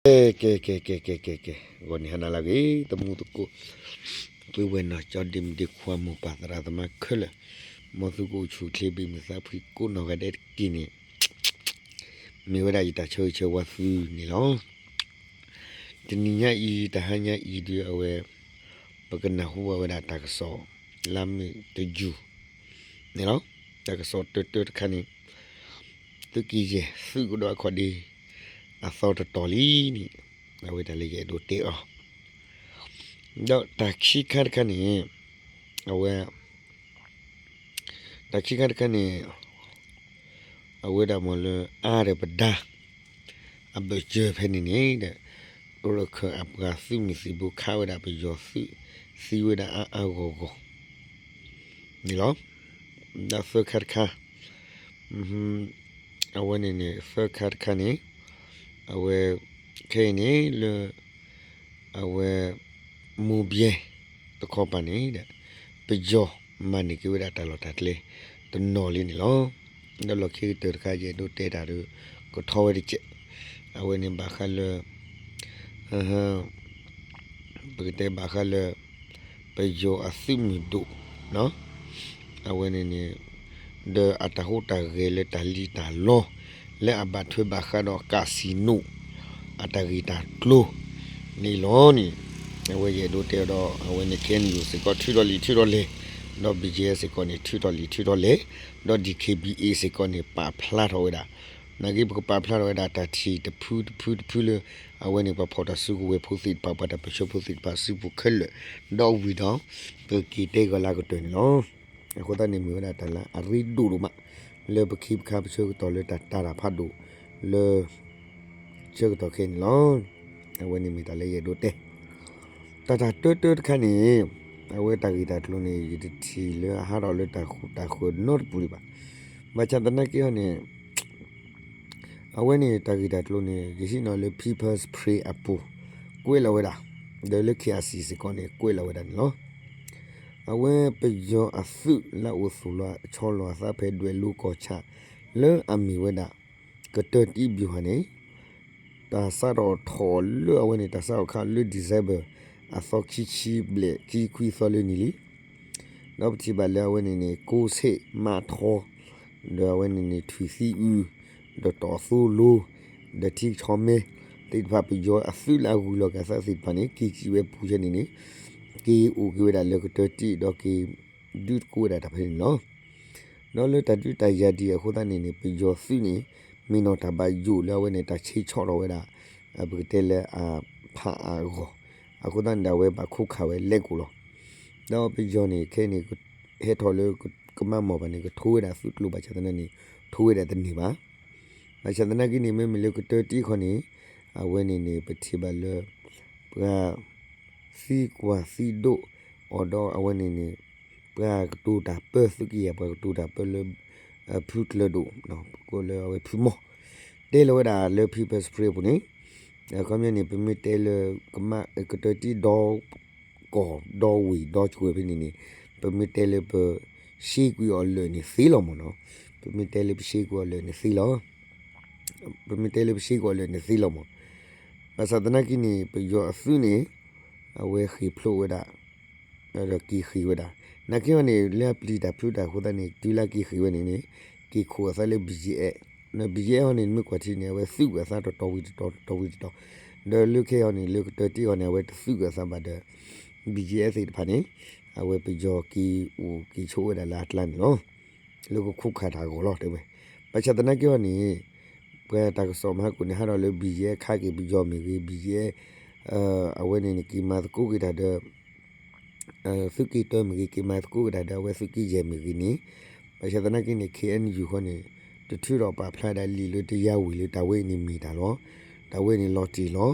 ကဲ ကဲ ကဲ ကဲ ကဲ ကဲ ကဲ ဂီၤန့ၣ်ဟါနၤလၢအဂ့ၤ သမူသကိး ပုၢ်ဝဲၢ်နီၢ်ကၠီ ဒ့မုၣ်ဒ့ခွါ မိၢ်ပၢ်သရၣ်သမါခဲလၢာ် မ်သုကအိၣ်ဆူၣ်အိၣ်ချ့ ဘ့ၣ်မုာ်သးဖှံကိးနီၢ်ဂၤဒဲးတက့ၢ်န့ၣ် မ့ၢ်ဝဲဒၣ်ယတၢ်ဆၢဂ့ၤဆၢဝါသုန့ၣ်လီၤ. တနံၤညါအံၤ တဟါညါအံၤဒီးအဝဲ ပကနၢ်ဟူဘၣ်ဝဲဒၣ်တၢ်ကစီၣ် လါမ့ၤတယူၤန့ၣ်လီၤ. တၢ်ကစီၣ်တၢတၢတခါန့ၣ် သုးက့ယဲၢ်သုးကဒီးအခီၣ်ဒ့ အသီတတီၤလံန့ၣ် အဝဲဒၣ်လၢယအဲၣ်ဒိးတဲအီၤ ဒီးတၢ်ခံခါတခါန့ၣ် အဝဲ တၢ်ခံခါတခါန့ၣ် အဝဲဒၣ်မ့ၢ်လၢအါဒီးပဒါ အဘၢၣ်စၢၤဖဲန့ၣ်န့ၣ်ဒီး ရခၢၣ်အပှၤသုးမုၢ်သံၣ်ဘိခးဝဲဒၣ်ပယီၤသုး သံဝဲဒၣ်အါအါဂီၢ်ဂီၢ်န့ၣ်လီၤ. ဒီးသၢခါတခါ အဝဲန့ၣ်န့ၣ် သၢခါတခါန့ၣ် အဝဲ ခဲအံၤန့ၣ်လၢ အဝဲ မိၢ်ဘဲ တခီပၤန့ၣ်ဒီး ပယီၤမၤန့ၢ်က့ၤဝဲဒၣ်တၢ်လီၢ်တၢ်ကျဲ တနီၤလံန့ၣ်လီၤ. ဒီးလီၢ်ခံကတၢၢ်တခါ ယအဲၣ်ဒိးတဲတၢ်ဒီး ကထီဝဲတကဲး အဝဲန့ၣ်ဘၣ်ဃးလၢ ပကတဲဘၣ်ဃးလၢ ပယီၤအသုးမုၢ်ဒိၣ် အဝဲန့ၣ်န့ၣ် ဒီးအတၢ်ဟူးတၢ်ဂဲၤလၢတၢ်လံၣ်တၢ်လီ လၢအဘၣ်ထွဲဘၣ်ဃးဒီး casino အတၢ်ဂ့ၢ်တၢ်ကျိၤန့ၣ်လီၤန့ၣ် အဝဲယအဲၣ်ဒိးတဲဒီး အဝဲန့ၣ် KNU စ့ၢ်ကီးထုးထီၣ်လံာ်ထုးထီၣ်လဲၢ်, ဒီး BGF စ့ၢ်ကီးန့ၣ် ထုးထီၣ်လံာ်ထုးထီၣ်လဲၢ်, ဒီး DKBA စ့ၢ်ကီးန့ၣ် ပာ်ဖျါထီၣ်ဝဲဒၣ် နာ်က့ ပကပာ်ဖျါထီၣ်ဝဲဒၣ်တၢ်ထံၣ်တဖုတဖုတဖုလၢ အဝဲန့ၣ် ပှၤဖီၣ်တၢ်စုကဝဲၤဖိသ့ၣ်တဖၣ် ပှၤတၢ်ပၢဆှၢဖိသ့ၣ်တဖၣ်စုပူၤခဲလၢာ်, ဒီးဝံၤဒီး ပကက့ၤတဲဂီၤလၢကတၢၢ်န့ၣ်လီၤ. အဃိသတးန့ၣ်မ့ၢ်ဝဲဒၣ်တၢ်လၢအရ့ဒိၣ်ဒိၣ်မး လၢပခ့ပခါပဆၢကတီၢ်လၢတၢ်တာ်တၢ်ဖးဒိၣ်လၢ ဆၢကတီၢ်ခဲအံၤန့ၣ်လီၤ. အဝဲန့ၣ်မ့ၢ်တၢ်လၢယအဲၣ်ဒိးတဲ တၢ်တၢ်တၢတၢတခါန့ၣ် အဝဲတၢ်ဂ့ၢ်တၢ်ကျိၤန့ၣ် ယတထံၣ်လၢအဟးထီၣ်လၢတၢ်ဃူတၢ်ဃၢၤနီတပူၤဒံးဘၣ်. ဘၣ်ဆၣ်သနာ်က့ဟီန့ၣ် အဝဲန့ၣ်တၢ်ဂ့ၢ်တၢ်ကျိၤန့ၣ် ယဟံးန့ၢ်လၢ People's Spring အပူၤ ကွဲးလီၤဝဲဒၣ်, ဒီးလၢ KIC စ့ၢ်ကီးန့ၣ် ကွဲးလီၤဝဲဒၣ်န့ၣ်လီၤ. အဝဲပယီၤအသုးလၢအအိၣ်သူၣ်လီၤဆီလီၤအသးဖဲဒွဲၣ်လိၤကီၢ်ဆၣ် လၢအမ့ၢ်ဝဲဒၣ် ကတၢၢ်တံၢ်ဘျူးဟၣ်န့ၣ် တၢ်စးထီၣ်ထီၣ်လၢအဝဲန့ၣ် တၢ်စးထီၣ်ခါလၢ December အသီခံဆံဘျဲၣ် ခံဆံခွံသီလၢနံၤလံ. ဒီးပထံၣ်ဘၣ်လၢအဝဲန့ၣ်န့ၣ် ကိးဆ့ၣ်မးထီ ဒီးအဝဲန့ၣ်န့ၣ် ထွံၣ်သံအုး ဒီးတီၢ်သိလိ ဒီးထံကဆီမဲသ့ၣ်တဖၣ် ပယီၤအသုးလၢအဂုၤလီၤက့ၤအသးသ့ၣ်တဖၣ်န့ၣ် က့ၤစံးဝဲပူၤဆဲန့ၣ်န့ၣ် က့ၤအိၣ်က့ၤဝဲဒၣ်လၢကတၢၢ်တံၢ်ဒီးက့ၤ ဒုးသကိးဝဲဒၣ်တၢ်ဖဲန့ၣ်လီၤ. ဒီးလၢတၢ်ဒုးတၢ်ယၤဒ်အံၤအဃိသတးန့ၣ်န့ၣ် ပယီၤသုးန့ၣ် မ့ၢ်နီၢ်တၢ်ဘၣ်ယိၣ်လၢအဝဲန့ၣ် တၢ်ဆ့ဆီၣ်ထီၣ်ဝဲဒၣ် ပကတဲလၢအဖးအါအဂီၢ် အဃိသတးန့ၣ်ဒီး အဝဲဘၣ်ခိးခးဝဲလဲကိၣ်လီၤ. ဒီးပယီၤန့ၣ် ခဲအံၤန့ၣ် ဟဲထီၣ်လၢကမၤမီၢ်ဘၣ်န့ၣ် ကထိဝဲဒၣ်သုးကျိၤဘၣ်ဆၣ်သနာ်န့ၣ် ထိဝဲဒၣ်တန့ၢ်ဘၣ်. ဘၣ်ဆၣ်သနာ်က့န့ၣ် မ့မ့ၢ်လၢကတၢၢ်တံၢ်ခီန့ၣ် အဝဲန့ၣ်န့ၣ် ပထံၣ်ဘၣ်လၢ ပှၤ သံကွၢ်သံဒိးအီၤဒီးအဝဲန့ၣ်န့ၣ် ပှၤကတိၤတၢ်ပၢသုးက့ယဲၢ် ပှၤကတိၤတၢ်ပၢလၢ ဖုကျၢၤဒိၣ် ပကိးလၢအဝဲဖုမီၢ် တဲလီၤဝဲဒၣ်လၢ People's Spring အပူၤန့ၣ် အခီပညီန့ၣ် ပမ့ၢ်တဲလၢ ကမၤကတၢၢ်တံၢ်ဒီကီၢ်ဒီဝ့ၢ်ဒီကဝဲၤဖဲန့ၣ်န့ၣ် ပမ့ၢ်တဲလၢပ ရှ့ကွံာ်အီၤလၢာ်န့ၣ်သ့လီၤမ့ၢ်နီၤ. ပမ့ၢ်တဲလၢပရှ့ကွံာ်အီၤလၢာ်န့ၣ်သ့လီၤ. ပမ့ၢ်တဲလၢပရှ့ကွံာ်အီၤလၢာ်န့ၣ်သ့လီၤမ့ၢ်. ဘၣ်ဆၣ်သနာ်က့န့ၣ် ပယီၤအသုးန့ၣ် အဝဲဃ့ၢ်ဖျိးဝဲဒၣ် ဒီးက့ၤဃ့ၢ်ဝဲဒၣ်. နာ်က့ဟီန့ၣ် လၢအပျံၤတၢ်ဖုးတၢ်အဃိသတးန့ၣ် တုၤလၢက့ၤဃ့ၢ်ဝဲန့ၣ်န့ၣ် က့ၤခိးအသးလၢ ဘံၣ်ယဲၢ်အဲး ဒီး ဘံၣ်ယဲၢ်အဲး ဟီန့ၣ် နမ့ၢ်ကွၢ်ထံန့ၣ် အဝဲသုးကွံာ်အသးတတီၤဝံၤတတီၤ တတီၤဝံၤတတီၤ ဒီးလၢခဲအံၤဟီန့ၣ် လၢကတၢၢ်တံၢ်အီၤန့ၣ် အဝဲတသုးကွံာ်အသးဘၣ်ဒီး ဘံၣ်ယဲၢ်အဲး သ့ၣ်တဖၣ်န့ၣ် အဝဲပယီၤက့ၤအိၣ်က့ၤဆိးဝဲဒၣ်လၢအကျါန့ၣ်လီၤ. လၢကခိးခးတၢ်အဂီၢ်လီၤတဲဝဲ. ဘၣ်ဆၣ်သနာ်က့ဟီန့ၣ် ပှၤတၢ်ကစီၣ်မဟါကိၣ်န့ၣ် ဟးထီၣ်လၢ ဘံၣ်ယဲၢ်အဲး ခးက့ၤပယီၤမ့ၢ်ဂ့ၤ ဘံၣ်ယဲၢ်အဲး အဝဲန့ၣ်န့ၣ် က့ၤမၤသကိးက့ၤတၢ်ဒီး သုးက့တၢမ့ၢ်ဂ့ၤ က့ၤမၤသကိးက့ၤတၢ်ဒီး အဝဲသုးက့ယဲၢ်မ့ၢ်ဂ့ၤန့ၣ် ဘၣ်ဆၣ်သနာ်က့န့ၣ် ခ့ၣ်အဲၣ်ယူၣ်ဃီန့ၣ် တထုးထီၣ်ပာ်ဖျါဒၣ်လံာ်လၢတယါဝံၤလၢတၢ်ဝဲအံၤန့ၣ်မ့ၢ်တၢ်လီၤ. တၢ်ဝဲန့ၣ်လီၤတံၢ်လီၤ.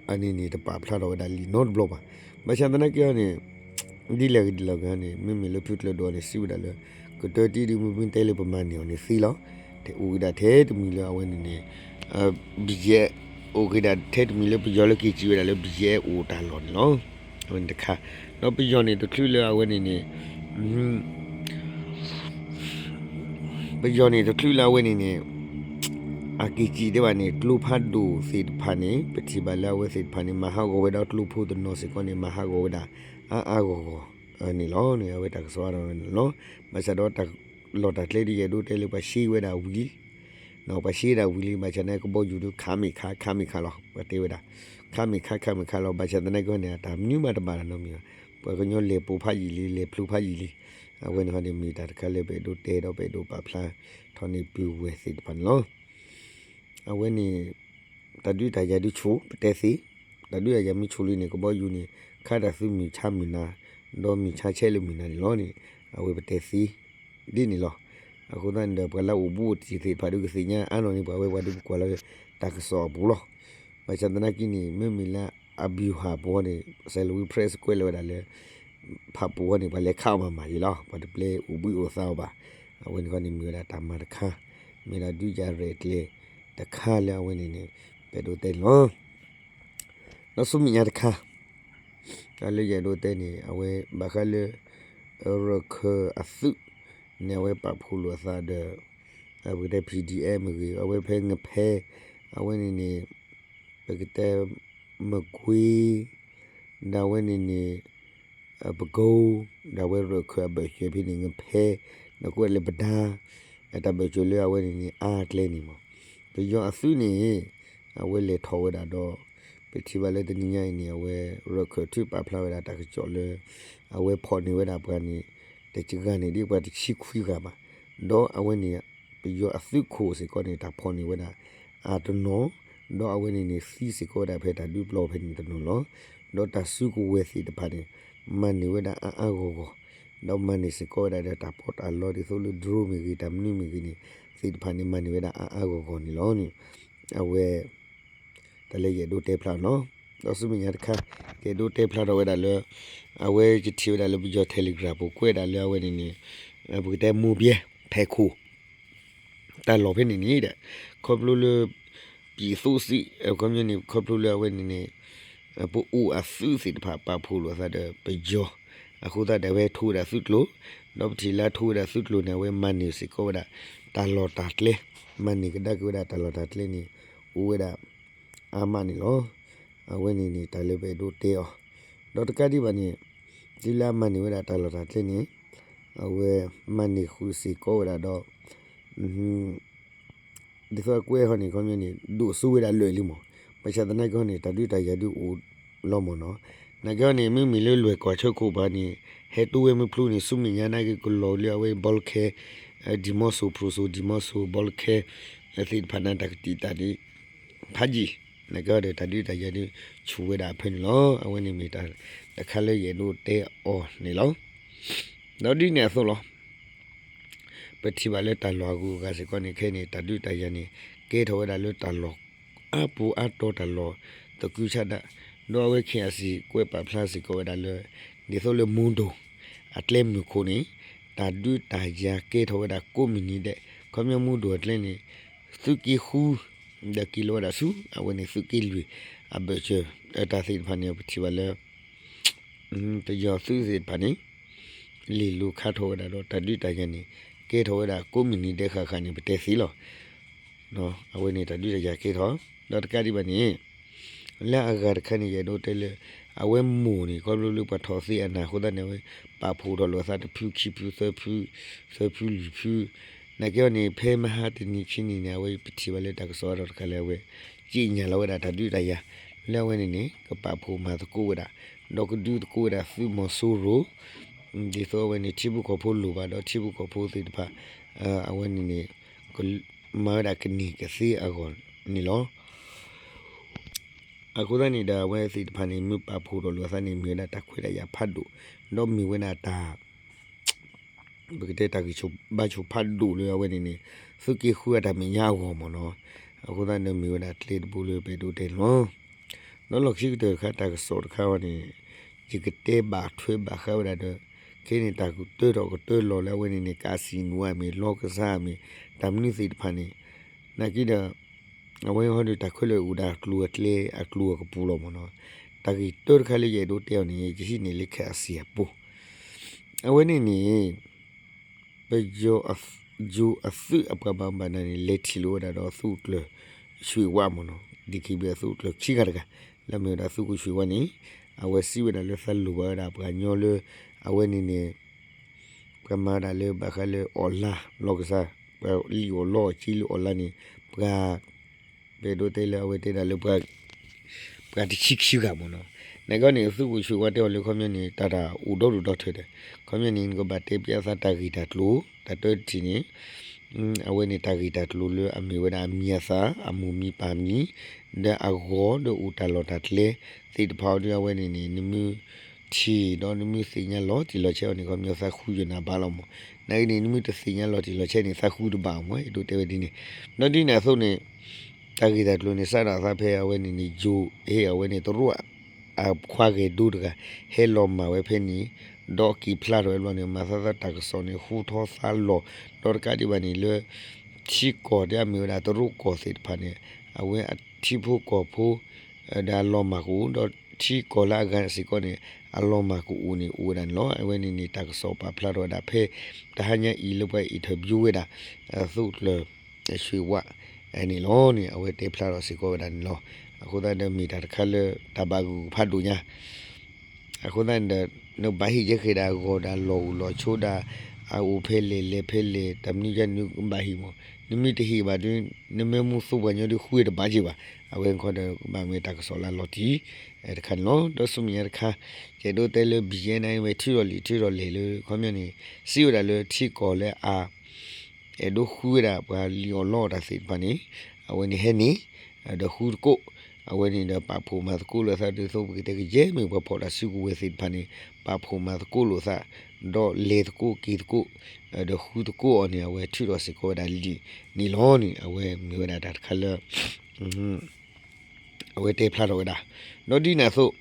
အန့ၣ်န့ၣ် တပာ်ဖျါထီၣ်ဝဲဒၣ်လံာ်နီတဘျီဘၣ်. ဘၣ်ဆၣ်သနာ်က့ဟီန့ၣ် ဒ်လဲၣ်ဂ့ၤဒ်လဲၣ်ဂ့ၤန့ၣ် မ့မ့ၢ်လၢဖုကျၢၤဒိၣ်န့ၣ် စံးဝဲဒၣ်လၢ ကတၢၢ်တံၢ်ဒ်မ့ၢ်မ့ၢ်တဲလၢပမၤန့ၢ်အီၤန့ၣ်သ့လီၤ. အိၣ်က့ၤဒၣ်ထဲတမံၤလၢအဝဲန့ၣ်န့ၣ် ဘံၣ်ယဲၢ် အိၣ်က့ၤဒၣ်ထဲတမံၤလၢပယီၤလၢက့ၤစံးဝဲဒၣ်လၢ ဘံၣ်ယဲၢ်အဲး အိၣ်တၢ်လီၢ်န့ၣ်လီၤ. အဝဲန့ၣ်တခါ ဒီးပယီၤန့ၣ်တချုးလၢအဝဲန့ၣ်န့ၣ် ပယီၤန့ၣ်တချုးလၢအဝဲန့ၣ်န့ၣ် အက့ၤစံးတဲဘၣ်န့ၣ် ကျိဖးဒိၣ်သ့ၣ်တဖၣ်န့ၣ် ပထံၣ်ဘၣ်လၢအဝဲသ့ၣ်တဖၣ်န့ၣ် မၤဟးဂီၤဝဲဒီးကျိဖိတနီၤစ့ၢ်ကီးန့ၣ် မၤဟးဂီၤဝဲဒၣ်အါအါဂီၢ်ဂီၢ်န့ၣ်လီၤ. အဝဲတၢ်ကစီၣ်အါထီၣ်န့ၣ်လီၤ. ဘၣ်ဆၣ်ဒီးတၢ်လီၢ်တၢ်ကျဲဒ်ယအဲၣ်ဒိးတဲလၢပှၤရှဲဝဲဒၣ်ဝံၤလံ ပှၤရှဲဒၣ်ဝံၤလံ ဘၣ်ဆၣ်န့ၣ်ကဘီယူၤဒုးခးမ့ၢ်ခး ခးမ့ၢ်ခးလီၤ ပှၤတဲဝဲဒၣ် ခးမ့ၢ်ခးခးမ့ၢ်ခးလီၤ ဘၣ်ဆၣ်သနာ်က့န့ၣ် အတၢ်မနုၤမးတဘၣ်နီတမံၤဘၣ် ပှၤကညီလဲၤပိာ်ဖးယံာ်လံ လဲၤဖျိဖးယံာ်လံ အဝဲန့ၣ်ဟီန့ၣ် မ့ၢ်တၢ်တခါလၢပအဲၣ်ဒိးတဲဒီးပအဲၣ်ဒိးပာ်ဖျါထီၣ်န့ၢ်ပုၢ်ဝဲၢ်သ့ၣ်တဖၣ်န့ၣ်လီၤ. အဝဲန့ၣ် တၢ်ဒုးတၢ်ယၤဒုးဆူၣ် ပတဲသ့, တၢ်ဒုးတၢ်ယၤမ့ၢ်ဆူၣ်လံန့ၣ် ကဘီယူၤန့ၣ် ခးတၢ်သုမုၢ်ဆါမုၢ်နၤ, ဒီးမုၢ်ဆါဆဲးလၢမုၢ်နၤန့ၣ်လီၤန့ၣ် အဝဲပတဲသ့ ဒ်န့ၣ်လီၤ. အဃိသတးန့ၣ်ဒီး ပှၤလၢအအိၣ်ဘူးအိၣ်တံၢ်သ့ၣ်တဖၣ်ဒုးကသ့ၣ်ညါအါနီၢ်န့ၣ် ပှၤဝဲပှၤဒုးပကွၢ်လၢတၢ်ကစီၣ်အပူၤလီၤ. ဘၣ်ဆၣ်သနာ်က့န့ၣ် မ့မ့ၢ်လၢ အဘံၣ်ဟၣ်ပူၤန့ၣ် Salween Press ကွဲးလီၤဝဲဒၣ်လၢ ဖးပူၤဃီန့ၣ် ပှၤလဲၤခးအီၤမၤမၤယံၤလီၤ. ပှၤတပျဲအိၣ်ဘှံးအိၣ်သါအီၤဘၣ်. အဝဲန့ၣ်ဃီန့ၣ် မ့ၢ်ဝဲဒၣ်တၢ်မၤတခါ, မ့ၢ်ဒၣ်ဒုးယၤရဲၣ်ကျဲၤတခါလၢအဝဲန့ၣ်န့ၣ် ပအဲၣ်ဒိးတဲန့ၣ်လီၤ. ဒီးဆူမဲာ်ညါတခါ တၢ်လၢယအဲၣ်ဒိးတဲန့ၣ် အဝဲဘၣ်ဃးလၢ ရၢၢ်ခၢၣ်အသုးန့ၣ် အဝဲပာ်ဖှိၣ်လိာ်အသးဒီး ပကတဲ P D F မ့ၢ်ဂ့ၤ အဝဲဖဲငဖဲ အဝဲန့ၣ်န့ၣ် ပကတဲ မကွ့ ဒီးအဝဲန့ၣ်န့ၣ် ပကိ ဒီးအဝဲရၢၢ်ခၢၣ်အဘၢၣ်စၢၤဖဲန့ၣ် ငဖဲ ဒီးကွဲးလၢပဒါ အတၢ်ဘၢၣ်စၢၤလၢအဝဲန့ၣ်န့ၣ် အါကျဲန့ၣ်မး ပယီၤအသုးန့ၣ် အဝဲလဲၤထီၣ်ဝဲဒၣ်ဒီး ပထံၣ်ဘၣ်လၢတနံၤညါအံၤန့ၣ် အဝဲရၢၢ်ခၢၣ်ထုးပာ်ဖျါဝဲဒၣ်တၢ်ကစီၣ်လၢ အဝဲဖီၣ်န့ၢ်ဝဲဒၣ်ပှၤန့ၣ် တကဂၤန့ၣ်ဒ်ပှၤတဆံခွံဂၤဘၣ်. ဒီးအဝဲန့ၣ် ပယီၤအသုးခိၣ်စ့ၢ်ကီးန့ၣ် တၢ်ဖီၣ်န့ၢ်ဝဲဒၣ်အတနီၤ, ဒီးအဝဲန့ၣ်န့ၣ် သံစ့ၢ်ကီးဝဲဒၣ်ဖဲတၢ်ဒုးပျီဖဲန့ၣ်တနီၤလီၤ. ဒီးတၢ်စုကဝဲၤသ့ၣ်တဖၣ်န့ၣ် မၤန့ၢ်ဝဲဒၣ်အါအါဂီၢ်ဂီၢ်, ဒီးမၤန့ၢ်စ့ၢ်ကီးဝဲဒၣ်ဒီးတၢ်ပီးတၢ်လီဒ်သိးလၢ drone မ့ၢ်ဂ့ၤ တၢ်မနုၤမ့ၢ်ဂ့ၤန့ၣ် သ့ၣ်တဖၣ်န့ၣ် မၤန့ၢ်ဝဲဒၣ်အါအါဂီၢ်ဂီၢ်န့ၣ်လီၤန့ၣ် အဝဲ တၢ်လၢယအဲၣ်ဒိးတဲဖျါန့ၣ်လီၤ. ဒီးဆူမဲာ်ညါတခါ ကအဲၣ်ဒိးတဲဖျါထီၣ်ဝဲဒၣ်လၢ အဝဲယထံၣ်ဝဲဒၣ်လၢပယီၤ Telegram ပူၤကွဲးဒၣ်လၢအဝဲန့ၣ်န့ၣ် ပကတဲမိၢ်ဘဲ ဖဲခိၣ် တၢ်လီၢ်ဖဲန့ၣ်န့ၣ်ဒီး ခီဖျိလၢ ပြည်သူ့စစ် အခီပညီန့ၣ် ခီဖျိလၢအဝဲန့ၣ်န့ၣ် ပအိၣ်အသုးသ့ၣ်တဖၣ်ပာ်ဖှိၣ်လိာ်အသးဒီးပယီၤ အဃိသတးဒီးအဝဲထိဝဲဒၣ်သုးကျိၤ, ဒီးပထံၣ်လၢအထိဝဲဒၣ်သုးကျိၤန့ၣ် အဝဲမၤန့ၢ်စ့ၢ်ကီးဝဲဒၣ် တၢ်လီၢ်တၢ်ကျဲ, မၤန့ၢ်ကဒါက့ၤဝဲဒၣ်တၢ်လီၢ်တၢ်ကျဲန့ၣ် အိၣ်ဝဲဒၣ် အါမးန့ၣ်လီၤ. အဝဲန့ၣ်န့ၣ် တၢ်လၢပအဲၣ်ဒိးတဲအီၤ, ဒီးတကးဒံးဘၣ်န့ၣ် တုၤလၢအမၤန့ၢ်ဝဲဒၣ်တၢ်လီၢ်တၢ်ကျဲန့ၣ် အဝဲမၤန့ၢ်ဃုာ်စ့ၢ်ကီးဝဲဒၣ်ဒီး ဒ်သိးအကွဲးဟီန့ၣ် ခီပညီန့ၣ် ဒိၣ်စိဝဲဒၣ်လၢာ်လံမး, ဘၣ်ဆၣ်သနာ်က့ဟီန့ၣ် တၢ်ဒုးတၢ်ယၤဒုးအိၣ်လီၤမးနီၤ, နာ်က့ဟီန့ၣ် မ့မ့ၢ်လၢလွဲၢ်ကီၢ်ဆၢခိၣ်ပူၤန့ၣ် ဟဲတိဝဲမုၢ်ဖျိန့ၣ် ဆူမဲာ်ညါနာ်က့ကလီၤလၢအဝဲဘီလခဲ ဒံၣ်မီစိၤ ဖရူၤစိၤ ဒံၣ်မီစိၤ ဘီလခဲ သ့ၣ်တဖၣ်န့ၣ် တၢ်ကတံာ်တာ်ဒံး ဖးယံာ်, နာ်က့ဟီဒီးတၢ်ဒုးတၢ်ယၤဒုးဆူၣ်ဝဲဒၣ်အဖၢန့ၣ်လီၤ. အဝဲန့ၣ်မ့ၢ်တၢ်တခါလၢယအဲၣ်ဒိးတဲအီၤန့ၣ်လီၤ. ဒီးဒ်န့ၣ်အသိးလီၤ. ပထံၣ်ဘၣ်လၢတၢ်လီၢ်အဂုၤအဂၤစ့ၢ်ကီးန့ၣ် ခဲအံၤန့ၣ် တၢ်ဒုးတၢ်ယၤန့ၣ် ကဲထီၣ်ဝဲဒၣ်လၢတၢ်လီၢ်အါပူၤအါတီၤ တၢ်လီၢ်သကုၤဆးဒး, ဒီးအဝဲ K I C ကွဲးပာ်ဖျါစ့ၢ်ကီးဝဲဒၣ်လၢ ဒ်သိးလၢမူဒိၣ်အကျဲမုၢ်ခိၣ်န့ၣ် တၢ်ဒုးတၢ်ယၤကဲထီၣ်ဝဲဒၣ်ကိးမုၢ်နံၤဒဲး, ခီပညီမူဒိၣ်အကျဲန့ၣ် သုးက့ဃု ဒီးက့ၤလီၤဝဲဒၣ်ဆူ အဝဲန့ၣ်သုးက့လွံၢ် အဘၢၣ်စၢၤ တၢ်သ့ၣ်တဖၣ်န့ၣ် ပထံၣ်ဘၣ်လၢ ပယီၤသုးသ့ၣ်တဖၣ်န့ၣ် လ့ၢ်လိၤခါထီၣ်ဝဲဒၣ်ဒီး တၢ်ဒုးတၢ်ယၤန့ၣ် ကဲထီၣ်ဝဲဒၣ်ကိးမုၢ်နံၤဒဲးဃၣ်ဃၣ်န့ၣ် ပတဲသ့လီၤ. အဝဲန့ၣ်တၢ်ဒုးတၢ်ယၤကဲထီၣ် ဒီးတကးဒံးဘၣ်န့ၣ် လၢအဂၤတခါန့ၣ် ယအဲၣ်ဒိးတဲလၢ အဝဲမိၢ်န့ၣ် ခီဖျိလၢပှၤထီၣ်သ့အနၢ်အဃိသတးန့ၣ် အဝဲပာ်ဖှိၣ်ထီၣ်လိာ်အသးတဖုခံဖုသၢဖု သၢဖုလွံၢ်ဖု နာ်က့ဟီန့ၣ် ဖဲမဟါတနံၤခံနံၤန့ၣ် အဝဲပထံၣ်ဘၣ်လၢတၢ်ကစီၣ်အါထီၣ်တခါလၢအဝဲ ကြေညာလီၤဝဲဒၣ်တၢ်ဒုးတၢ်ယၤ လၢအဝဲန့ၣ်န့ၣ် ကပာ်ဖှိၣ်မၤသကိးဝဲဒၣ် ဒီးကဒုးသကိးဝဲဒၣ်သုးမီၤစိရိၤ ဒ်သိးအဝဲန့ၣ် ထံဖိကီၢ်ဖိလိၣ်ဘၣ်ဒီးထံဖိကီၢ်ဖိသ့ၣ်တဖၣ် အဝဲန့ၣ်န့ၣ် ကမၤဝဲဒၣ်ကန့ၢ်ကသ့အဂီၢ်န့ၣ်လီၤ. အဃိသတးန့ၣ်ဒီး အဝဲသ့ၣ်တဖၣ်န့ၣ် မ့ၢ်ပာ်ဖှိၣ်ထီၣ်လိာ်အသးန့ၣ် မ့ၢ်ဝဲဒၣ်တၢ်ခွဲးတၢ်ယာ်ဖးဒိၣ် ဒီးမ့ၢ်ဝဲဒၣ်တၢ် ပကတဲတၢ်ဂံၢ်ဆူၣ်ဘါဆူၣ်ဖးဒိၣ်လၢအဝဲန့ၣ်န့ၣ် သုးက့ဃုအတၢ်မဲာ်ညါအဂီၢ်မ့ၢ်နီၤ. အဃိသတးန့ၣ်မ့ၢ်ဝဲဒၣ်ကျဲတဘိလၢပအဲၣ်ဒိးတဲန့ၣ်လီၤ. ဒီးလီၢ်ခံကတၢၢ်တခါ တၢ်ကစီၣ်တခါဝဲန့ၣ် ယကတဲဘၣ်ထွဲဘၣ်ဃးဝဲဒၣ်ဒီး ခဲအံၤန့ၣ်တၢ်ကတၢၢ်ထီၣ်ကတၢၢ်လီၤလၢအဝဲန့ၣ်န့ၣ် casino မ့ၢ် လောင်းကစားမ့ၢ် တၢ်မနုၤသ့ၣ်တဖၣ်န့ၣ် နာ်က့ဒီး အဝဲဟီဒီးတၢ်ခဲလၢာ်အိၣ်ဒၣ်ကျိၤအကျဲအကျိၤအကပူၤလီၤမ့ၢ်နီၤ. တၢ်ဂ့ၢ်တၢတခါလၢယအဲၣ်ဒိးတဲအီၤန့ၣ် ယဟံးန့ၢ်လၢ K I C အပူၤ အဝဲန့ၣ်န့ၣ် ပယီၤအသုးအပှၤဘၣ်မူဘၣ်ဒါန့ၣ် လဲၤထံၣ်လိာ်ဝဲဒၣ်ဒီးသုးကျၢၤ သုးခိၣ်ဆွ့ၤဝါမ့ၢ်နီၤ ဒံၣ်ခံဘ့ၣ်အသုးကျၢၤခံဂၤတဂၤ လၢအမ့ၢ်ဝဲဒၣ်သုးခိၣ်ဆွ့ၤဝါန့ၣ် အဝဲစံးဝဲဒၣ်လၢသးလိၣ်ဘၣ်ဝဲဒၣ်ပှၤကညီလၢ အဝဲန့ၣ်န့ၣ် ပှၤမၤဝဲဒၣ်လၢဘၣ်ဃးလၢ online လီၢ်ကစၢ် ပှၤလံၣ်အီၣ်လီအီၣ်က့လၢ online န့ၣ် ပှၤ ပအဲၣ်ဒိးတဲလၢအဝဲတဲဒၣ်လၢ ပှၤတဆံခံဂၤမ့ၢ်နီၤ. နကီန့ၣ် သုးခိၣ်ဆွ့ၤဝါတဲအီၤလၢခီပညီန့ၣ် တၢ်တၢ်အိၣ်ဒီဒူၣ်ဒီထၢဒီး ခီပညီန့ၣ် နကဘၣ်တဲပျးသးတၢ်ဂ့ၢ်တၢ်ကျိၤ တၢ်တၢတထံၣ်န့ၣ် အဝဲန့ၣ်တၢ်ဂ့ၢ်တၢ်ကျိၤလၢအမ့ၢ်ဝဲဒၣ်အမံၤအသၣ် အမိၢ်မံၤပၢ်မံၤ ဒီးအဂီၤဒီးအိၣ်တၢ်လီၢ်တၢ်ကျဲသ့ၣ်တဖၣ်အီၤဒီး အဝဲန့ၣ်န့ၣ် နမ့ၢ်ထံၣ်ဒီးနမ့ၢ်သ့ၣ်ညါလီၤတံၢ်လီၤဆဲးအီၤန့ၣ် ခီပညီသးဃုယနၢ်ဘၣ်လီၤမး. နာ်က့န့ၣ် နမ့ၢ်တသ့ၣ်ညါလီၤတံၢ်လီၤဆဲးန့ၣ် သးဃုတဘၣ်အီၤမး အဲၣ်ဒိးတဲဝဲဒ်န့ၣ်. ဒီးဒ်န့ၣ်အသိးန့ၣ် တၢ်ဂ့ၢ်တၢ်ကျိၤန့ၣ် စးထီၣ်အသးဖဲအဝဲန့ၣ်န့ၣ် ယိၤ ဟ့ၣ်အဝဲန့ၣ်တရူး အခွါဂဲၤဒိတဂၤ ဟဲလီၤမၢ်ဝဲဖဲန့ၣ် ဒီးက့ၤဖျါထီၣ်ဝဲဘျီန့ၣ် မၤသးသးတၢ်ကစီၣ်န့ၣ် ဟူထီသါလီၤ ဒီးတကးဒံးဘၣ်န့ၣ်လၢ ထံကီၢ်ဒီးအမ့ၢ်ဝဲဒၣ်တရူးကီၢ်သ့ၣ်တဖၣ်န့ၣ် အဝဲအထံဖိကီၢ်ဖိ ဒီးအလီၤမၢ်ကအိၣ် ဒီးထံကီၢ်လၢအဂၤစ့ၢ်ကီးန့ၣ် အလီၤမၢ်ကအိၣ်န့ၣ် အိၣ်ဝဲဒၣ်န့ၣ်လီၤ. အဝဲန့ၣ်န့ၣ် တၢ်ကစီၣ်ပာ်ဖျါထီၣ်ဝဲဒၣ်ဖဲ တဟါညါအံၤလၢပှၤ interview ဝဲဒၣ် သုးကျၢၤ ဆွ့ၤဝါ န့ၣ်လီၤန့ၣ် အဝဲတဲဖျါထီၣ်စ့ၢ်ကီးဝဲဒၣ်န့ၣ်လီၤ. အဃိသတးဒီးမ့ၢ်တၢ်တခါလၢတၢ်ဘၣ်ဂုာ်ဖးဒိၣ်ညါ အဃိသတးန့ၣ်ဒီး နဘၣ်ဟ့ၣ်ယဲဃဲၤဒၣ်အဂီၢ်ဒၣ်လီၢ်အိၣ်လီၢ်ဆိဒၣ် အအိၣ်ဖဲလဲၣ်လဲၤဖဲလဲၣ် တၢ်မနုၤယါနဘၣ်ဟ့ၣ်မး နမ့ၢ်တဟ့ၣ်ဘၣ်ဒီး နမ့ၢ်မူသူပှၤကညီဒီးဃုဝဲတဘၣ်က့ၤဘၣ်. အဝဲခီဒီးကဘၣ်မ့ၢ်တၢ်ကစီၣ်လၢလီၤတံၢ် တခါန့ၣ်လီၤ. ဒီးဆူမဲာ်ညါတခါ ယအဲၣ်ဒိးတဲလၢ ဘံယဲ န့ၣ် ဝဲထုးထီၣ်လံာ်ထုးထီၣ်လဲၢ်လၢ ခီပညီန့ၣ် စံးဝဲဒၣ်လၢထံကီၢ်လၢအ အဲၣ်ဒိးဃုဝဲဒၣ်ပှၤလံၣ်အီၣ်လီအီၣ်တၢ်သ့ၣ်တဖၣ်န့ၣ် အဝဲန့ၣ်ဟဲန့ၣ် ဒီးဃုသကိး အဝဲန့ၣ်ဒီးပာ်ဖှိၣ်မၤသကိးလိာ်သးဒ်သိး ပကတဲကယဲၢ်မ့ၢ်ပှၤဖီၣ်တၢ်စုကဝဲၤသ့ၣ်တဖၣ်န့ၣ် ပာ်ဖှိၣ်မၤသကိးလိာ်သး ဒီးလဲၤသကိးက့ၤသကိး ဒီးဃုသကိးအီၤန့ၣ် အဝဲထုးထီၣ်စ့ၢ်ကီးဝဲဒၣ်လံာ်န့ၣ်လီၤန့ၣ် အဝဲမ့ၢ်ဝဲဒၣ်တၢ်တခါလၢ အဝဲတဲဖျါထီၣ်ဝဲဒၣ်. ဒီးဒ်န့ၣ်အသိး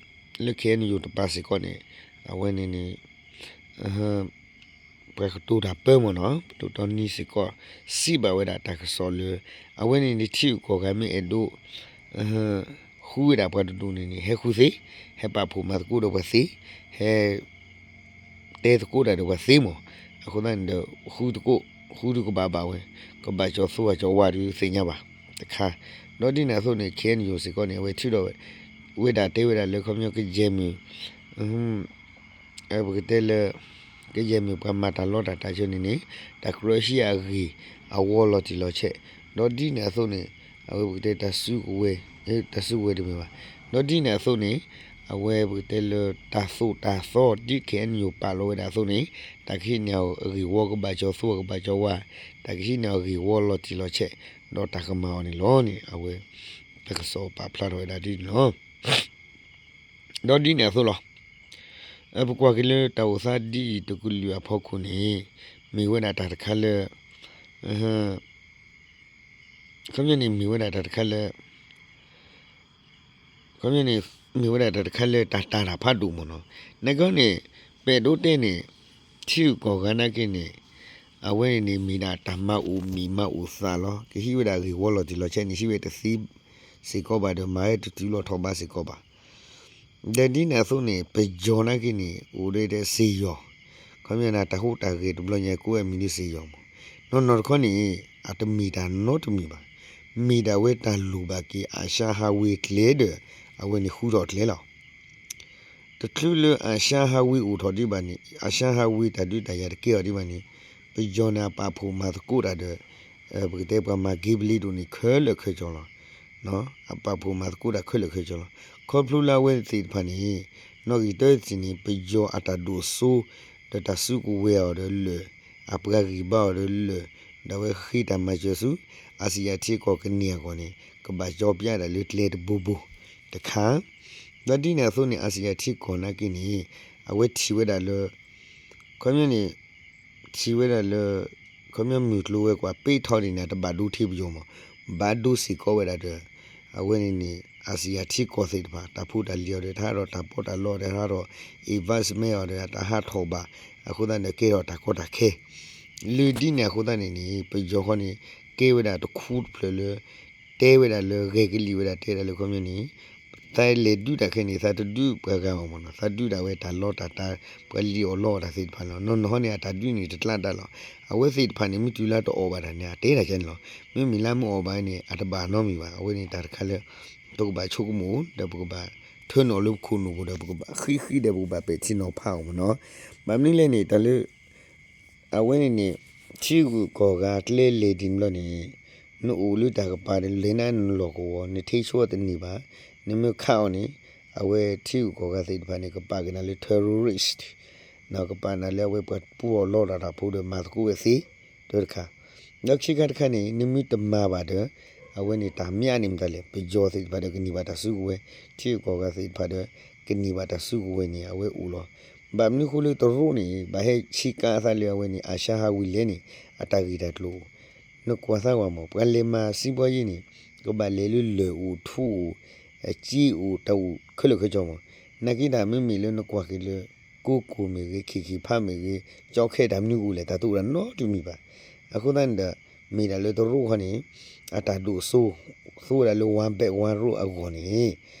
လၢ KNU တပၤစ့ၢ်ကီးန့ၣ် အဝဲန့ၣ်န့ၣ် ပှၤကတိၤတၢ်ပၢမ့ၢ်နီၤ ပဒိၣ်တီနံစ့ၢ်ကီး စံးဘၣ်ဝဲဒၣ်တၢ်ကစီၣ်လၢ အဝဲန့ၣ်န့ၣ် ထံဂုၤကီၢ်ဂၤမ့ၢ်အဲၣ်ဒိး ဃုဝဲဒၣ်ပှၤတဒူၣ်န့ၣ်န့ၣ် ဟဲဃုသ့, ဟဲပာ်ဖှိၣ်မၤသကိးဒီးပှၤသ့, ဟဲ တဲသကိးတၢ်ဒီးပှၤသ့မး, အဃိသတးန့ၣ်ဒီး ဃုသကိး, ဃုဒုးကဘၣ်ဘၣ်ဝဲ, ကဘၣ်ကၠီၤသူဝဲကၠီၤဝါဒုးသ့ၣ်ညါဘၣ်, တခါ, ဒီးဒ်န့ၣ်အသိးန့ၣ် KNU စ့ၢ်ကီးန့ၣ် အဝဲထုးထီၣ်ဝဲ, ဝဲဒၣ်တဲဝဲဒၣ်လၢခီပညီကယဲၢ်မုၢ် ပကတဲလၢ ကယဲၢ်မုၢ်ပှၤမၤတၢ်လီတၢ်တၢ်ဆၢန့ၣ်န့ၣ် တၢ်ကြၢးဟံးအဂ့ၢ် အဝီလီၤတံၢ်လီၤဆဲး, ဒီးဒ်န့ၣ်အသိးန့ၣ် အဝဲပကတဲတၢ်စုကဝဲၤ, တၢ်စုကဝဲၤတမ့ၢ်ဘၣ်, ဒီးဒ်န့ၣ်အသိးန့ၣ် အဝဲပကတဲလၢတၢ်သိၣ်တၢ်သီ ဒ် KNU ပာ်လီၤဝဲဒၣ်အသိးန့ၣ် တၢ်ကဟံးန့ၢ်အဂ့ၢ်ဝီကဘၣ်ကၠီၤသူကဘၣ်ကၠီၤဝါ, တၢ်ကဟံးန့ၢ်အဂ့ၢ်ဝီလီၤတံၢ်လီၤဆဲး, ဒီးတၢ်ကမၤအီၤန့ၣ်လီၤန့ၣ် အဝဲ တၢ်ကစီၣ်ပာ်ဖျါထီၣ်ဝဲဒၣ်ဒ်န့ၣ်လီၤ. ဒီးဒ်န့ၣ်အသိးလီၤ. ပကွၢ်က့ၤလၢတၢ်အိၣ်သးဒ်အံၤတကလုာ်အဖီခိၣ်န့ၣ် မ့ၢ်ဝဲဒၣ်တၢ်တခါလၢ ခီပညီန့ၣ် မ့ၢ်ဝဲဒၣ်တၢ်တခါလၢ ခီပညီန့ၣ် မ့ၢ်ဝဲဒၣ်တၢ်တခါလၢတၢ်တာ်တၢ်ဖးဒိၣ်မ့ၢ်နီၤ. နကီန့ၣ် ပအဲၣ်ဒိးတဲန့ၣ် ထံဂုၤကီၢ်ဂၤနာ်က့န့ၣ် အဝဲန့ၣ်န့ၣ် မ့ၢ်ဒၣ်တၢ်မၤအိၣ်မံၤမၤအိၣ်သးလီၤ. ကဟံးဝဲဒၣ်ဂ့ၢ်ဝီလီၤတံၢ်လီၤဆဲးန့ၣ် ဟံးဝဲတသ့စ့ၢ်ကီးဘၣ်ဒီး မၤဝဲတတုၤလီၤထီၣ်ဘးစ့ၢ်ကီးဘၣ် ဒီးဒ်န့ၣ်အသိးန့ၣ် ပယီၤနာ်က့န့ၣ် အိၣ်ဒီးစ့ၢ်ယီၤ, ခီပညီန့ၣ် တၢ်ဟူးတၢ်ဂဲၤတဘျီညါ ကိးဝဲအမံၤဒ်စ့ၢ်ယီၤမး, နီၢ်နီၢ်တခီန့ၣ် အတမ့ၢ်တၢ်နီတမံၤဘၣ်, မ့ၢ်ဒၣ်ဝဲတၢ်လိၣ်ဘၣ်က့ၤ အၤၡါဟးဝ့ၤကျဲဒီး အဝဲန့ၣ်ဃုထီၣ်ကျဲလီၤ. တချုးလၢအၤၡါဟးဝ့ၤအိၣ်ထီၣ်ဒံးဘၣ်န့ၣ် အၤၡါဟးဝ့ၤတၢ်ဒုးတၢ်ယၤတကဲအီၤဒံးဘၣ်န့ၣ် ပယီၤန့ၣ်အပာ်ဖှိၣ်မၤသကိးတၢ်ဒီး ပကတဲပှၤမၤက့ၤပလံၤဒိၣ်န့ၣ် ခဲလၢာ်ခဲဆ့လီၤ. အပာ်ဖှိၣ်မၤသကိးတၢ်ခဲလၢာ်ခဲဆ့လီၤ. ခီဖျိလၢအဝဲသ့ၣ်တဖၣ်န့ၣ် နီၣ်ဂံၢ်တၢတထံၣ်န့ၣ် ပယီၤအတၢ်ဒိၣ်စိ ဒီးတၢ်စုကဝဲၤအီၤဒီးလၢာ် အပှၤဂံၢ်ဘါအီၤဒီးလၢာ် ဒီးအဝဲဃ့တၢ်မၤစၢၤဆူ အၣ်စံၣ်ယၣ်ထံကီၢ်ကန့ၢ်အဂီၢ်န့ၣ် ကဘၣ်ကၠီပျးဒၣ်လၢကျဲတဘိဘိ တခါ ဒီးဒ်န့ၣ်အသိးန့ၣ် အၣ်စံၣ်ယၣ်ထံကီၢ်နာ်က့န့ၣ် အဝဲထံၣ်ဝဲဒၣ်လၢ ခီပညီန့ၣ် ထံၣ်ဝဲဒၣ်လၢ ခီပညီမုၢ်ကျိၤဝဲၤကွာ်ပ့ထီၣ်န့ၣ်န့ၣ် တဘၣ်ဒိထဲပယီၤမး, ဘၣ်ဒိစ့ၢ်ကီးဝဲဒၣ်ဒီး အဝဲန့ၣ်န့ၣ် အၣ်စံၣ်ယၣ်ထံကီၢ်သ့ၣ်တဖၣ် တၢ်ဖိတၢ်လံၤအီၤဒီး တဟးထီၣ်တၢ်ပီးတၢ်လီအီၤဒီး ဟးထီၣ် investment အီၤဒီး တဟးထီၣ်ဘၣ်, အဃိသတးန့ၣ် ကဲထီၣ်တၢ်ကီတၢ်ခဲ လၢဒ်န့ၣ်အဃိသတးန့ၣ်န့ၣ် ပယီၤဃီန့ၣ် ကဲဝဲဒၣ်တခူတဖျၢၣ်လၢ တဲဝဲဒၣ်လၢဂဲၤကလံၣ်ဝဲဒၣ်တဲဒၣ်လၢခီပညီန့ၣ် သးလဲၤဒုးတၢ်ခဲအံၤန့ၣ် သးတဒုးပှၤဂၤအီၤမ့ၢ်နီၤ, သးဒုးဒၣ်ဝဲတၢ်လီတၢ်တၢ် ပှၤလံၣ်အီၣ်လီအီၣ်တၢ်သ့ၣ်တဖၣ်လီၤ. နီၢ်နီၢ်ဟီန့ၣ် အတၢ်ဒုးန့ၣ်တကျါတၢ်လီၤ. အဝဲသ့ၣ်တဖၣ်န့ၣ် မ့ၢ်တုၤလၢတအီၣ်ဘၣ်တၢ်န့ၣ် အတဲတၢ်ကဲန့ၣ်လီၤ. မ့မ့ၢ်လၢမ့ၢ်အီၣ်ဘၣ်န့ၣ် အတဘၣ်နီတမံၤဘၣ်. အဝဲန့ၣ်တၢ်တခါလၢ ပကဘၣ်ဆိကမိၣ် ဒီးပကဘၣ်ထၢနုာ်လၢပခိၣ်နူာ်ပူၤဒီး ပကဘၣ်ဃံဃံဒီးပကဘၣ်ပဲာ်ထံနီၤဖးအီၤမ့ၢ်နီၤ. ဘၣ်မနုၤလဲၣ်န့ၣ် တၢ်လၢ အဝဲန့ၣ်န့ၣ် ထံဂုၤကီၢ်ဂၤကျဲလဲၤဒ်န့ၣ်ဘျီန့ၣ် နအိၣ်လၢတၢ်ကပၤဒီးလဲၤနၤနလီၢ်ကဝီၤ နထံဆိတန့ၢ်ဘၣ်, နမ့ၢ်ခးအီၤန့ၣ် အဝဲထံဂုၤကီၢ်ဂၤသ့ၣ်တဖၣ်န့ၣ် ကပာ်က့ၤနၤလၢ terrorist နီၢ် ကပာ်နၤလၢအဝဲပှၤပူအီၣ်လီတၢ်တၢ်ဖိဒီးမၤသကိးဝဲသ့ တၢတခါ ဒီးခံခါတခါန့ၣ် နမ့ၢ်တမၤဘၣ်ဒီး အဝဲန့ၣ်တၢ်မၠးန့ၣ်မတၤလဲၣ် ပယီၤသ့ၣ်တဖၣ်ဒီးကန့ၢ်ဘၣ်တၢ်စုကဝဲၤ, ထံဂုၤကီၢ်ဂၤသ့ၣ်တဖၣ်ဒီး ကန့ၢ်ဘၣ်တၢ်စုကဝဲၤန့ၣ် အဝဲအိၣ်လီၤ. ဘၣ်မနုၤဃိလၢတရူးန့ၣ် ဘၣ်ဟဲဆံးကါအသးလၢအဝဲန့ၣ် အၤၡါဟးဝံၤလဲၣ်န့ၣ် အတၢ်ဂ့ၢ်တၢ်ကျိၤအိၣ် နကွၢ်သးဝဲမး ပှၤလဲၤမၤစံးဘီယ့ၣ်န့ၣ် ကဘၣ်လဲၤလၢလၢၢ်အိၣ်ထူအိၣ် အစ့အိၣ်တၢ်အိၣ်ခဲလၢာ်ခဲဆ့မး, နာ်က့တၢ်မ့မ့ၢ်လၢနကွၢ်က့ၤလၢ ကိကိၣ်မ့ၢ်ဂ့ၤ ခ့ၣ်ခ့ၣ်ဖးမ့ၢ်ဂ့ၤ ကၠီခဲတၢ်မနုၤကအိၣ်လဲၣ် တၢ်တအိၣ်ဒၣ်နီတမံၤဘၣ်. အဃိသတးန့ၣ်ဒီး မ့ၢ်ဒၣ်လၢတရူးခီန့ၣ် အတၢ်ဒိၣ်စိ သူဝဲဒၣ်လၢ one belt one road အဂီၢ်န့ၣ်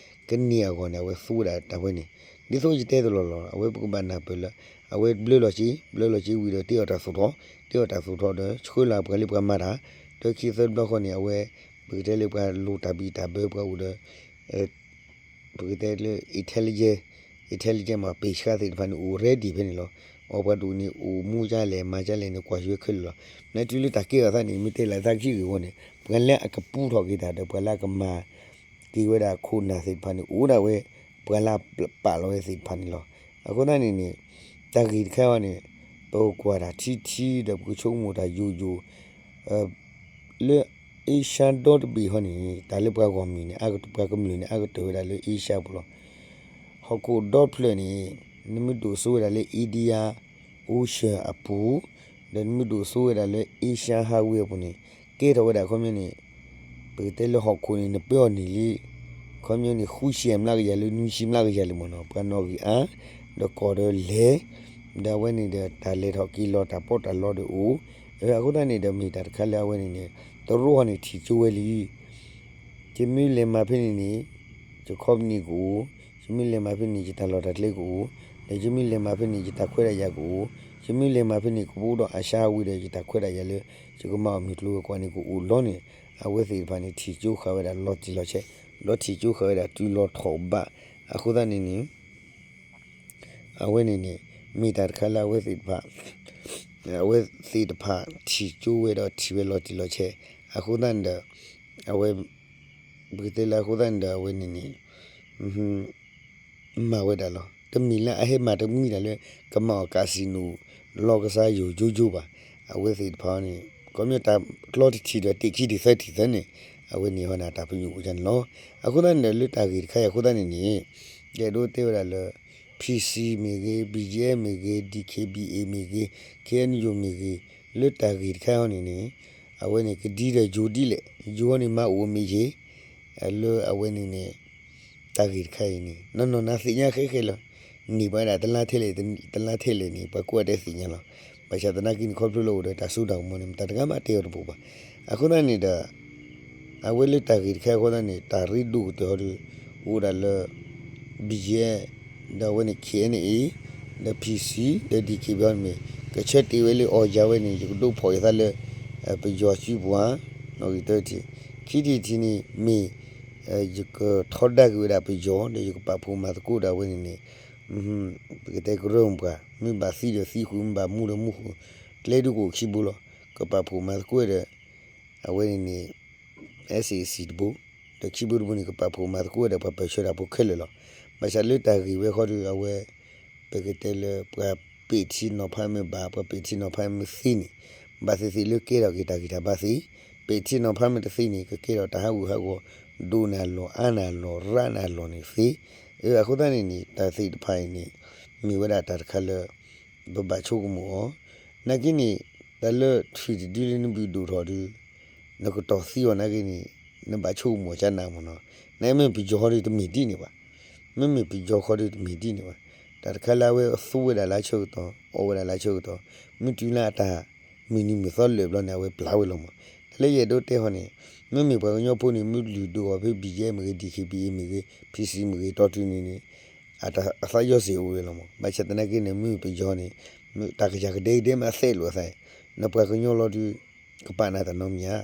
ကန့ၢ်အဂီၢ်န့ၣ် အဝဲသူဝဲဒၣ်တၢ်ဝဲန့ၣ် ဒ်သိးယတဲတလီၢ်လီၤ အဝဲပကဘၣ်နၢ်ပၢၢ်လၢ အဝဲဘျၢလီၤစ့ ဘျၢလီၤစ့ဝံၤဒီးတ့အီၣ်တၢ်သူၣ်ထီၣ် တ့အီၣ်တၢ်သူၣ်ထီၣ်ဒီး ဆှၢလီၤပှၤလၢပှၤမၤတၢ် ဒီးခံသၢဘျီဃီန့ၣ် အဝဲ ပကတဲလၢပှၤလိၣ်တၢ်ဘံၣ်တၢ်ဘၢပှၤအိၣ်ဒီး ပကတဲလၢ intelligence intelligence မ့ၢ်ပ့ၢ်ဆှါသ့ၣ်တဖၣ်န့ၣ် အိၣ် ready ဖဲန့ၣ်လီၤ. အီၣ်ပှၤဒိၣ်န့ၣ် အိၣ်မူကလဲၣ် မၤကလဲၣ်န့ၣ် ကွၢ်ယွဲခဲလၢာ်လီၤ. နတုၤလၢတၢ်ကဲထီၣ်သးန့ၣ် မ့ၢ်တဲလၢသးကံၣ်ဂ့ၢ်ဝီန့ၣ် ပှၤလၢအကပူထီၣ်က့ၤတၢ်ဒီး ပှၤလၢအကမၤက့ၤဝဲဒၣ်ခိၣ်နၢ်သ့ၣ်တဖၣ်န့ၣ် အိၣ်ဒၣ်ဝဲ ပှၤလၢပာ်လီၤဝဲသ့ၣ်တဖၣ်န့ၣ်လီၤ. အဃိသတးန့ၣ်န့ၣ် တၢ်ဂ့ၢ်တခါအံၤန့ၣ် ပကကွၢ်တၢ်ထံထံဒီး ပကဆိကမိၣ်တၢ်ယိာ်ယိာ် လၢအ့ရှါဒီတဘ့ၣ်ဟီန့ၣ် တၢ်လၢပှၤဂီၢ်မုၢ်န့ၣ် ပှၤကမျၢၢ်န့ၣ် အါကတၢၢ်ဝဲဒၣ်လၢအ့ရှါပူၤလီၤ. ဟီၣ်ခိၣ်ဒီဖျၢၣ်န့ၣ် နမ့ၢ်ဒိၣ်စိဝဲဒၣ်လၢ India Ocean အပူၤ ဒီးနမ့ၢ်ဒိၣ်စိဝဲဒၣ်လၢ Asia Highway အပူၤန့ၣ် ကဲထီၣ်ဝဲဒၣ်ခီပညီန့ၣ် ပကတဲလၢဟီၣ်ခိၣ်န့ၣ် နပၢအီၤန့ၣ်လံ ခီပညီန့ၣ် ဃုဆံမျးကယၤလၢ နွံဆံမျးကယၤလံမ့ၢ်နီၤ ပှၤနီၣ်ဂံၢ်အါ ဒီးကီၢ်ဒီးလဲၤ ဒီးအဝဲန့ၣ်ဒီး တၢ်လဲၤထီၣ်က့ၤလီၤ တၢ်ပီးတၢ်လီဒီးအိၣ် အဃိသတးန့ၣ်ဒီး မ့ၢ်တၢ်တခါလၢအဝဲန့ၣ်န့ၣ် တရူးဟီန့ၣ်ထံၣ်ကၠိဝဲလံ ယမ့ၢ်လဲၤမၤဖဲန့ၣ်န့ၣ် ယခီပနံၣ်ကအိၣ်, ယမ့ၢ်လဲၤမၤဖဲန့ၣ် ယတၢ်လီၢ်တၢ်ကျဲကအိၣ်, ဒီးယမ့ၢ်လဲၤမၤဖဲန့ၣ် ယတၢ်ခွဲးတၢ်ယာ်ကအိၣ်, ယမ့ၢ်လဲၤမၤဖဲန့ၣ် ကဘၣ်အိၣ်ဒီးအၤၡါဟးဝ့ၤဒီး ယတၢ်ခွဲးတၢ်ယာ်လၢ ယကမၤအီၣ်မ့ၢ်ကျိၤဝဲၤကွာ်န့ၣ် ကအိၣ်လီၤန့ၣ် အဝဲသ့ၣ်တဖၣ်န့ၣ် ထံၣ်ကၠိဃာ်ဝဲဒၣ်လီၤတံၢ်လီၤဆဲး, ဒီးထံၣ်ကၠိဃာ်ဝဲဒၣ်တုၤလီၤထီၣ်ဘး, အဃိသတးန့ၣ်န့ၣ် အဝဲန့ၣ်န့ၣ် မ့ၢ်တၢ်တခါလၢအဝဲသ့ၣ်တဖၣ် အဝဲသ့ၣ်တဖၣ်ထံၣ်ကၠိဝဲဒီးထံၣ်ဝဲလီၤတံၢ်လီၤဆဲး, အဃိသတးန့ၣ်ဒီး အဝဲ ပကတဲလၢအဃိသတးန့ၣ်ဒီး အဝဲန့ၣ်န့ၣ် မၤဝဲဒၣ်လီၤ. တမ့ၢ်လၢအဟဲမၤတမှံတၢ်လၢ ကမၤအီၣ် casino လီၢ်ကစၢ်ယိာ်ယိယိဘၣ်. အဝဲသ့ၣ်တဖၣ်န့ၣ် ခီပညီတၢ်ကျီတထံၣ်ဒီးတ့ၢ်ခံထံၣ်သၢထံၣ်သၢန့ၣ် အဝဲန့ၣ်ဟီန့ၣ် တၢ်ပညိၣ်အိၣ်ဒ်န့ၣ်လီၤ. အဃိသတးန့ၣ်ဒီး လၢတၢ်ဂ့ၢ်တခါအံၤအဃိသတးန့ၣ်န့ၣ် ယအဲၣ်ဒိးတဲဝဲဒၣ်လၢ P C မ့ၢ်ဂ့ၤ, B G F မ့ၢ်ဂ့ၤ, D K B A မ့ၢ်ဂ့ၤ, K N U မ့ၢ်ဂ့ၤ, လၢတၢ်ဂ့ၢ်တခါအံၤန့ၣ်န့ၣ် အဝဲန့ၣ်ကဒံဒီးယိၤဒ်လဲၣ်, ယိၤန့ၣ်မၤအိၣ်မ့ၢ်ယ့ၢ် လၢအဝဲန့ၣ်န့ၣ် တၢ်ဂ့ၢ်တခါအံၤန့ၣ် နီၢ်နီၢ်နၤသ့ၣ်ညါဃဲဃဲလီၤ. န့ၢ်ပှၤဒၣ်တလါထဲလဲၣ် တလါထဲလဲၣ်န့ၣ် ပှၤကိးဂၤဒဲးသ့ၣ်ညါလီၤ. ဘၣ်ဆၣ်သနာ်က့န့ၣ် ခီဖျိလၢအိၣ်ဒီးတၢ်စိတၢ်ကမီၤန့ၣ် မတၤတဂၤမးတဲအီၤတဘၣ်ဘၣ်. အဃိသတးန့ၣ်ဒီး အဝဲလၢတၢ်ဂ့ၢ်တခါအံၤအဃိသတးန့ၣ် တၢ်ရ့ဒိၣ်ကတၢၢ်ဟီဒီး အိၣ်ဒၣ်လၢ B G F ဒီးအဝဲန့ၣ် K N A ဒီး P C ဒီး D K B A န့ၣ်မ့ၢ် ကဆၢတ့ၢ်ဝဲလၢအီၣ်ယၤဝဲန့ၣ် ယကဒိးဖီၣ်ယသးလၢ ပယီၤစုပူၤဧါ, နီၣ်ဂံၢ်တထံၣ်, ခံထံၣ်တထံၣ်န့ၣ်မ့ၢ် ယကထီဒါက့ၤဝဲဒၣ်ပယီၤ ဒီးယကပာ်ဖှိၣ်မၤသကိးဒီးအဝဲန့ၣ်န့ၣ် ပကတဲကရၢမိၢ်ပှၢ် မ့ၢ်ဘၣ်သံဒီးသံဃုာ် မ့ၢ်ဘၣ်မူဒီးမူဃုာ်, ကျဲဒုးကအိၣ်ခံဘိလီၤ. ကပာ်ဖှိၣ်မၤသကိးဒီး အဝဲန့ၣ်န့ၣ် S A C တဘိ, ဒီးခံဘိတဘိန့ၣ် ကပာ်ဖှိၣ်မၤသကိးဒီးပှၤပၢၢ်ဆၢတၢ်ဖိခဲလၢာ်လီၤ. ဘၣ်ဆၣ်လၢတၢ်ဂ့ၢ်ဝဲဃီဒီး အဝဲ ပကတဲလၢပှၤပ့ၢ်ထံနီၤဖးမ့ၢ်ဘၣ် ပှၤပ့ၢ်ထံနီၤဖးမ့ၢ်သ့န့ၣ် ဘၣ်သ့ၣ်သ့ၣ်လၢကဲထီၣ်က့ၤတၢ်ဂံၢ်တၢ်ဘါသ့, ပ့ၢ်ထံနီၤဖးမ့ၢ်တသ့န့ၣ် ကကဲထီၣ်တၢ်ဟးဂူာ်ဟးဂီၤ ဒိၣ်နၤလီၢ် အါနၤလီၢ် ရၣ်နၤလီၢ်န့ၣ်သ့. အဃိသတးန့ၣ်န့ၣ် တၢ်သ့ၣ်တဖၣ်အံၤန့ၣ် မ့ၢ်ဝဲဒၣ်တၢ်တခါလၢ ပဘၣ်ဆိကမိၣ်အီၤ, နာ်က့န့ၣ် တၢ်လၢထွံၣ်တဒုလၢနဘုၣ်ဒိၣ်ထီၣ်ဒီး နကတီၢ်သံအီၤနာ်က့န့ၣ် နဘၣ်ဆိကမိၣ်ကနၣ်မ့ၢ်နီၤ, နမ့ၢ်ပယီၤဃီဒီးတမ့ၢ်ဒ်န့ၣ်ဘၣ်, မ့မ့ၢ်ပယီၤဃီဒီးတမ့ၢ်ဒ်န့ၣ်ဘၣ်, တၢ်တခါလၢအဝဲသူဝဲဒၣ်လၢဆၢကတီၢ် အီၣ်ဝဲဒၣ်လၢဆၢကတီၢ်, မ့ၢ်တုၤလၢအတၢ်မုၢ်နံၤမုၢ်သီလၢာ်ဘျီန့ၣ် အဝဲပျၢ်ဝဲလီၤမး, တၢ် လၢယအဲၣ်ဒိးတဲဟီန့ၣ်, မ့မ့ၢ်ပှၤကညီဖိန့ၣ် မ့ၢ်လုၢ်ဒိၣ်အီၤဖဲ ဘံၣ်ယဲၢ် မ့ၢ်ဂ့ၤ, ဒံၣ်ခ့ဘံၣ်အ့ၣ် မ့ၢ်ဂ့ၤ, ဖံးစံမ့ၢ်ဂ့ၤ တီတုၤန့ၣ်န့ၣ် အသးယီၢ်စ့ၢ်အိၣ်ဝဲလီၤမး. ဘၣ်ဆၣ်သနာ်က့န့ၣ် မ့မ့ၢ်ပယီၤန့ၣ် တၢ်ကစၢ်ကဒဲကဒဲမ့ၢ်အသဲးလိာ်အသး, နပှၤကညီလီၤဒီး ကပာ်နၤတၢ်နီတမံၤဧါ.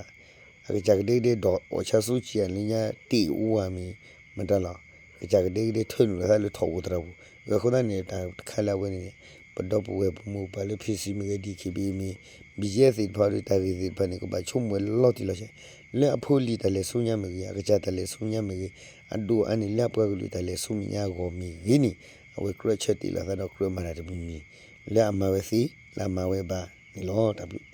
အကစၢ်ကဒဲကဒဲဒီး အီၣ်ဆါဆူကံအလၢညါတ့ၢ်အိၣ်ဝဲမ့ၢ် မတၤလီၤ. အကစၢ်ကဒဲကဒဲထၢနုာ်လီၤသးလၢထီၣ်ပူၤသရၣ်ပူၤ. အဃိသတးန့ၣ် တၢ်တခါလၢအဝဲန့ၣ်န့ၣ် ပဒီပုၢ်ဝဲၢ်ပမိၢ်ပၢ်လၢ ဖံးစံမ့ၢ်ဂ့ၤ, ဒံၣ်ခ့ဘံၣ်အ့ၣ် မ့ၢ် ဘံၣ်ယဲၢ် သ့ၣ်တဖၣ်ဒီး တၢ်ဂ့ၢ်သ့ၣ်တဖၣ်န့ၣ် ကဘၣ်ဆိကမိၣ်ဝဲလီၤတံၢ်လီၤဆဲး လၢအဖိအလံၤတၢ်လဲၤဆူညါမ့ၢ်ဂ့ၤ, အကစၢ်တၢ်လဲၤဆူညါမ့ၢ်ဂ့ၤ, အဒိၣ်အါန့ၣ် လၢအပှၤကလုာ်တၢ်လဲၤဆူမဲာ်ညါအဂီၢ်မ့ၢ်ဂ့ၤန့ၣ် အဝဲကြၢးဆၢတ့ၢ်လီၤသးဒီးကြၢးမၤတၢ်တမံၤမံၤ လၢအမၤဝဲသ့ လၢအမၤဝဲဘၣ်န့ၣ်လီၤ. တၢ်ဘျုး